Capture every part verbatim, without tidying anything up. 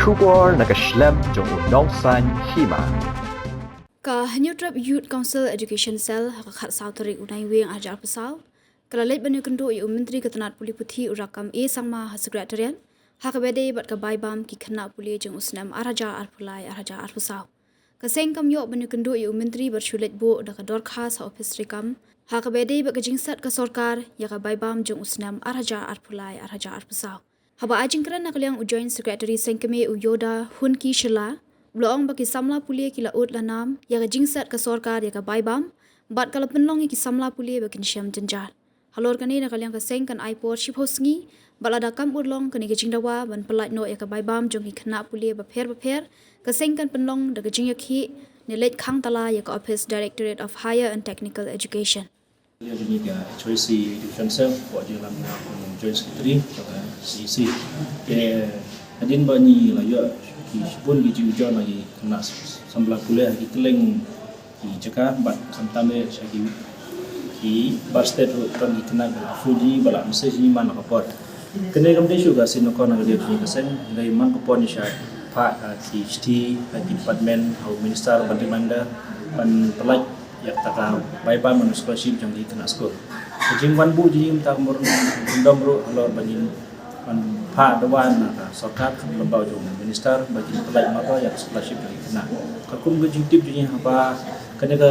Khubor na ka shlem jong u nongsaiñ hima. Ka Hynñiewtrep Youth Council Education Cell ha ka khatsaw tarik u Naiwieng arhajar arphew saw ka la leit ban ïakynduh ïa u Myntri ka tnat pule puthi u Rakkam A Sangma ha Secretariat ha kaba ïadei bad ka bai bam ki khynnah pule jong u snem arhajar arphew lai arhajar arphew saw. Ka seng kam ïoh ban ïakynduh ïa u Myntri bad shu leit buh da ka dorkhas ha ophis treikam ha kaba ïadei bad ka jingset ka sorkar ïa ka bai bam jong u snem arhajar arphew lai arhajar arphew saw. Haba ai jingkren na ka liang u Joint Secretary seng kmie u Yoda Hunki Shylla u la ong ba ki samla pule ki la ud la nam ïa ka jingset ka sorkar ïa ka bai bam bad ka la pynlong ïa ki samla pule ba kin shem jynjar. Halor kane na ka liang ka seng kan ai por shiphew sngi bad lada kam urlong kane ka jingdawa ban pyllait noh ïa ka bai bam jong ki khynnah pule bapher bapher, ka seng kan pynlong da ka jingïakhih ne leit khang tala ïa ka ophis Directorate of Higher and Technical Education. Ïa jong ngi ka H Y C Education Cell, hapoh jingïalam jong u Joint Secretary jong ka C E C. Te hadien ba ngi la ïoh ki shibun ki jingujor na ki khynnah samla pule ha ki kylleng ki jaka bad khamtam eh sha ki, ki bar state ruh, tang ki khynnah ba la phone jong ngi, ba la message jong ngi man la ka por. Kane kam dei shuh ka sien nyngkong na ka liang jong ngi ka seng, hynrei man ka por ngi shah phah ka, ki shithi ha ki department, ha u minister ban reminder ban pyllait ïa kata ka bai bam ne scholarship jong ki khynnah skul. Ka jingwan buh jong ngi mynta ka mur kyndong ruh halor ba ngin ban phah dawa na ka sorkar, ka lyngba jong u minister ba kin pyllait marwei ïa ka scholarship jong ki khynnah. Katkum ka jingtip jong ngi haba kane ka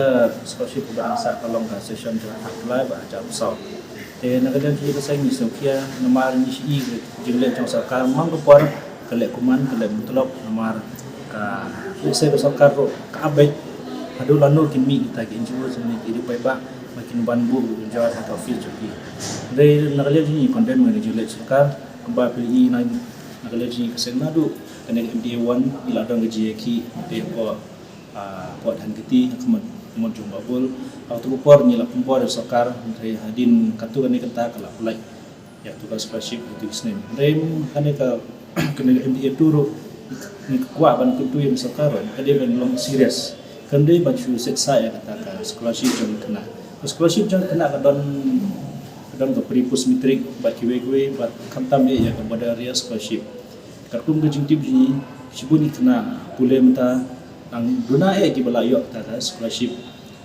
scholarship kaba dang sah ka long ka session jong ka arphew lai bad arphew saw. Te na ka liang jong ngi ka seng ngi sngewkhia namar ngi shu i ka jingleh jong sorkar man ka por ka leh kumne ka leh mutlop namar ka, lehse ka sorkar ruh ka ap beit haduh lano kin mih kita ki N G O ne ki riewpaidbah ba kin wan buh ujor ha ka office jong ki. Hynrei na ka liang jong ngi condemn ïa ka jingleh sorkar, kumba phi i na, na ka liang jong ngi ka seng naduh kane ka M D A one ngi la don ka jingïakhih te hapoh, ah, hapoh Dhankheti ha ka mon, ka mon jong Bah Bull. Ha kato ka por ngi la pynbor ïa sorkar, hynrei hadien katto katne kynta ka la pyllait ïa kato ka scholarship ha kato ka snem. Hynrei kane ka, kane ka M D A two ruh ngi kwah ban kyntu ïa ka sorkar ruh ka dei ban long serious. Kam dei ban shu set aside ïa kata ka scholarship jong ki khynnah. Ka scholarship jong ki khynnah ka don, ka don ka pre post matric bad kiwei kiwei bad khamtam eh ïa ka border area scholarship. Katkum ka jingtip jong ngi shibun ki khynnah pule mynta tang duna eh kiba la ïoh kata ka scholarship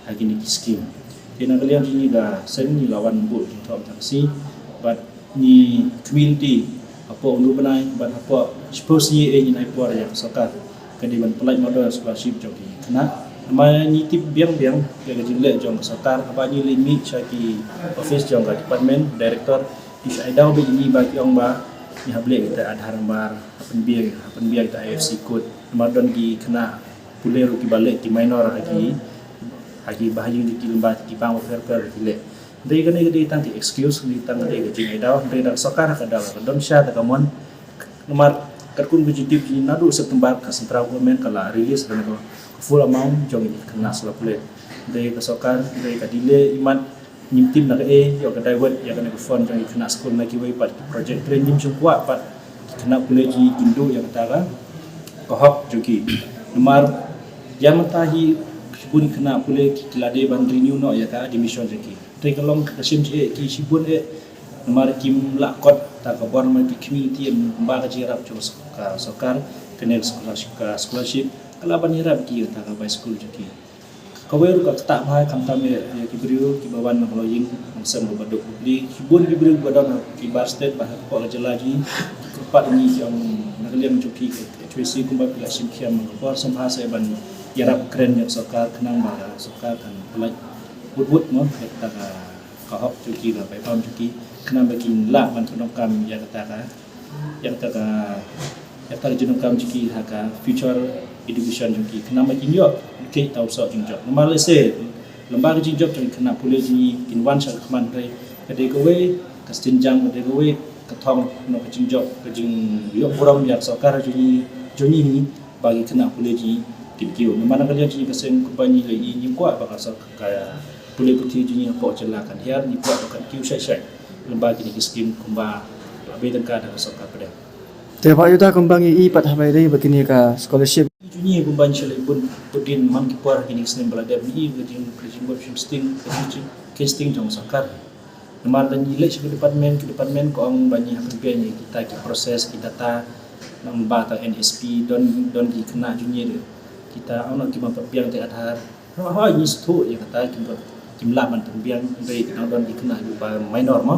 ha kine ki skim. Te na ka liang jong ngi ka seng ngi la wan buh jingthoh mynta ka sngi bad ngi khmih lynti hapoh u bnai bad hapoh shiphew sngi eh ngin ai por ïa ka sorkar ka dei ban pyllait mardor ïa ka scholarship jong ki khynnah. Namar ngi tip biang biang ïa ka jingleh jong ka sorkar haba ngi leit mih sha ki office jong ka department director, ki shu ai daw beit ïa ngi ba ki ong ba ngi hap leh kita Aadhaar number, hap pynbiang, hap pynbiang kita I F C code. Namar don ki khynnah pule ruh kiba leh ki minor ha ki, ha ki ba ha ïing jong ki lyngba ki bank bapher bapher ki leh. Dei kane ka dei tang ki excuse, dei tang ka dei ka jingai daw, dei da ka sorkar ka daw ka don sha da ka mon. Namar katkum ka jingtip jong ngi naduh September ka central government ka la release kane ka full amount jong ki khynnah samla pule. Dei ka sorkar, dei ka delay imat, ngim tip na kaei, ïoh ka divert ïa kane ka fund jong ki khynnah skul na kiwei pat ki project, hynrei ngim shym kwah pat ki khynnah pule jong ngi kin duh ïa kata ka, ka hok jong ki. Namar ïa mynta hi shibun ki khynnah pule ki, ki la dei ban renew noh ïa ka admission jong ki. Te ka long ka shim jingeh ki shibun eh. Namar kim lah kot ta ka bor, namar ki khmih lynti ïa ka jingïarap jong ka sorkar, kane ka scholarship, ka scholarship ka lah ban ïarap ki ïa kata ka bai skul jong ki. Kawei ruh ka ktah bha khamtam ïa, ïa ki briew kiba wan na ka longïing, wan sem kaba duk bapli. Shibun ki briew kiba don ha ki bar state bad ha ka jylla jong ngi ki kyrpad ïa ngi ki ong na ka liang jong ki ka H Y C kumba phi la shim khia man ka por, sngewbha sa ban ïarap kren ïa ka sorkar khnang ba ka sorkar kan pyllait wut wut mo ïa kata ka, ka hok jong ki, ka bai bam jong ki, khnang ba kin lah ban pyndonkam ïa kata ka, ïa kata ka, ïa kata ka jingdonkam jong ki ha ka future education jong ki, khnang ba kin ïoh ïa kata u soh jingjop. Namar lehse lem bad ka jingjop jong ki khynnah pule jong ngi kin wan sha ka khmat, hynrei ka dei kawei ka stinjang, ka dei kawei ka thong, noh ka jingjop, ka jingïoh burom ïa ka sorkar jong ngi, jong ngi hi ba ki khynnah pule jong ngi kin kiew. Namar na ka liang jong ngi ka seng kumba ngi la ïohi, ngim kwah ba ka sorkar, ka pule puthi jong ngi hapoh jylla kan hiar, ngi kwah ba kan kiew shai shai lem bad kine ki skim kumba la bei tyngka da ka sorkar pdeng. Te Bah Yoda, kumba ngi i pat haba ïadei bad kine ka scholarship jong ngi, kumba ngi shu leh bun bun dien man ki por ha kine ki snem ba la dep, ngi i ka jing, ka jingbym shym sting, ka jing, ka sting jong ka sorkar. Namar da ngi leit sha ki department, ki department ki ong ba ngi hap pynbiang ïa kita ki process, ki data, Nang ba ta N S P don don ki khynnah jong ngi de. Kita ong noh ki ma pat biang te Aadhaar. Hooid, ngi sngewthuh ïa kata, kim pat, kim lah ban pynbiang, hynrei ki dang don ki khynnah kiba minor mo.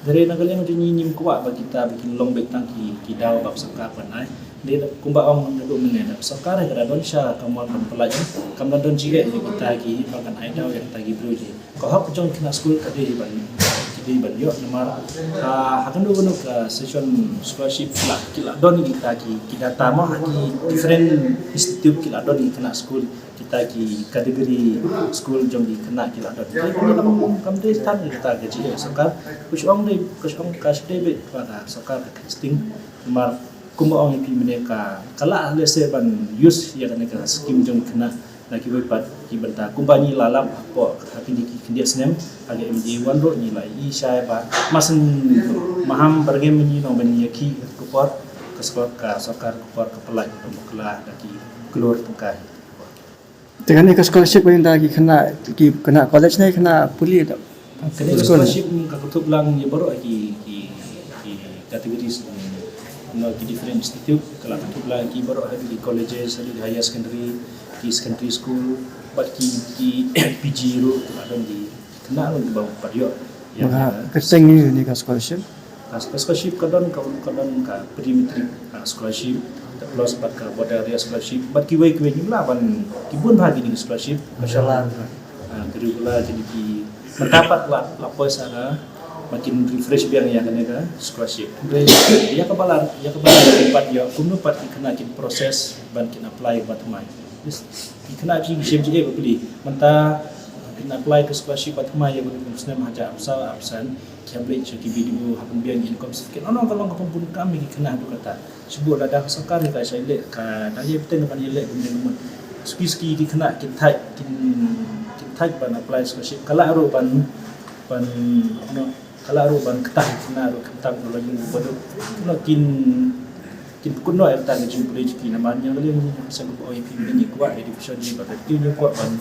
Hynrei na ka liang jong ngi ngim kwah ba kita ba kin long beit tang ki, ki daw ba ka sorkar ban ai. Dei da kumba ong naduh mynne, da ka sorkar ka da don sha ka mon ban pynlait, kam da don jingeh ïa kita ki ba kan ai daw ïa kita ki briew jong ngi. Ka hok jong khynnah skul ka dei ban, ka dei ban ïoh namar, ah, ha kano kano ka session scholarship ki la, ki la don ïa kita ki, ki data mo, ha ki different institute ki la don ïa khynnah skul, kita ki category skul jong ki khynnah ki la don. Te kane ka bym, kam dei tang ïa kita ka jingeh sorkar. Ka shu ong dei, ka shu ong ka shu dei beit ba ka sorkar ka sting. Namar kumba ong ïa phi mynne ka, ka lah lehse ban use ïa kane ka skim jong khynnah na kiwei pat ki bynta. Kumba ngi la lap hapoh ha kine ki khyndiat snem ha ka M D A one ruh ngi la ïohi shai ba ma seng maham byrngem ngi nong ban ïakhih ka por ka sor-, ka sorkar ka por ka pynlait ka bakla da ki klur tyngka. Te kane ka scholarship ba ïa ki khynnah, ki khynnah college ne khynnah pule da? Kane ka scholarship ka kynthup lang ïa baroh ki, ki, ki categories, no, ki different institute, ka la kynthup lang ki baroh, ha ki colleges, ha ki higher secondary, ki secondary school, bad ki, ki P G ruh, ka la don ki khynnah ruh kiba pat ïoh. Ïa, ïa. Ka teng ïa kane ka scholarship? Ka, ka scholarship ka don, ka, ka don ka pre-matric, ah, scholarship, plus bad ka border area scholarship, bad kiwei kiwei, ngim lah ban, ki bun bha kine ki scholarship, ka shala, ah, ka regular, kine ki, mynta pat la, la poi sa ka, ba kin refresh biang ïa kane ka scholarship. Hynrei ïa kaba la, ïa kaba la, ïa pat ïa kumno pat ki khynnah kin process ban kin apply ba thymmai. Ki khynnah ki shem jingeh ba plie. Mynta kin apply ka scholarship ba thymmai ïa ba kin snem hajar arphew saw, arphew san, ki hap leit sha ki B D O, hap pynbiang ïa income certificate. Ono ka long ka pynbun kam ïa ki khynnah haduh katta. Shu buh lada ka sorkar ka shah ïaleh, ka dang ïa bteng ban ïaleh kumne kumne. Suki suki ki khynnah kin thait, kin, kin thait ban apply scholarship. Ka lah ruh ban, ban, no, ka lah ruh ban ktah ki khynnah ruh khamtam ka la ïoh baduk. No, kin, kin pynkut noh ïa kata ka jingpule jong ki namar ïa ka liang jong ka seng ka ba ong ïa phi mynne ngi kwah education jong ngi ba ka ktien jong ngi kwah ban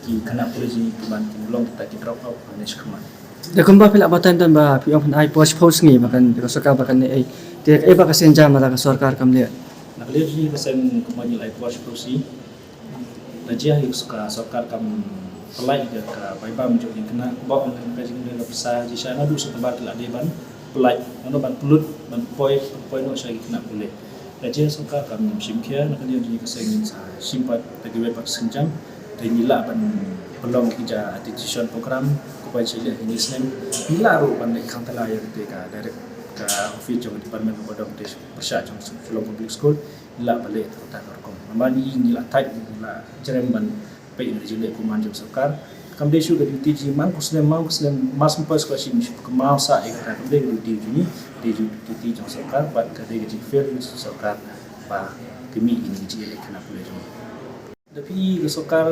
ki khynnah pule jong ngi ki ban kin long kita ki drop out ha ka neh shakhmat. Da kumba phi lah batai tang ba phi ong phin ai post post ngi ba kan ka sorkar ba kan ai. Te kaei ba ka sienjam ba ka sorkar kam leh? Na ka liang jong ngi ka seng kumba ngi la ai post post ngi. Da jia hi ka sorkar kam pynlait ïa ka paidbah mynjur ïa kane ba ong ka jingdon ka pisa jia sha naduh September ki la dei ban pynlait, naduh ban pynlut, ban poi, ban poi noh sha ki khynnah pule. Da jia sorkar kam shim khia, na ka liang jong ngi ka seng ngin sa shim pat da kiwei pat ki sienjam, da ngi lah ban pynlong ki ja attestation program, kumba sha ïa kine ki snem, ngi lah ruh ban leh khang tala ïa kata ka direct ka office jong ka department kaba don te pyrshah jong Shillong Public School. Ngi lah ban leh kata ka rukom. Namar ngi, ngi lah thait, ngi lah jrem ban peit ïa ka jingleh kuman jong sorkar. Kam dei shuh ka duty jong ngi man ka snem, man ka snem, mar shu poi scholarship ngi shu kynmaw sa ïa kata, kam dei ka duty jong ngi, dei ju duty jong sorkar, bad ka dei ka jingfail jong sorkar ba ka mih ïa ka jingïaleh khynnah pule jong ngi. Da phi ka sorkar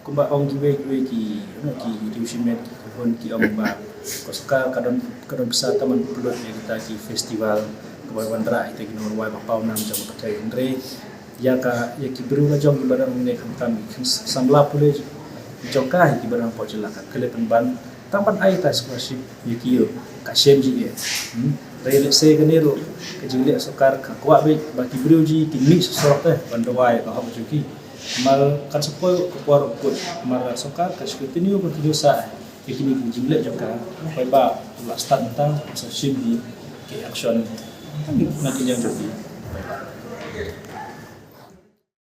kumba ong kiwei kiwei ki, you know, ki riew shimet ki khun ki ong ba ka sorkar ka don, ka don pisa tang ban pynlut ïa kita ki festival, kaba wanrah ïa kita ki nongrwai ba paw nam jong ka pyrthei, hynrei ïa ka, ïa ki briew la jong kiba don mynne khamtam ki samla pule jong ka, ïa kiba don hapoh jylla ka khlem pynban tang ban ai ïa ka scholarship ïa ki, ïoh ka shem jingeh. Hmm. Hynrei lehse kane ruh ka jingleh sorkar ka kwah beit ba ki briew jong ngi kin mih sha surok te ban dawa ïa ka hok jong ki. Namar kan sa poi ka por kut, namar ka sorkar ka shu continue, continue sa ïa kine ki jingleh jong ka, paidbah la stad mynta, sa shim ki, ki action na ki liang jong ki.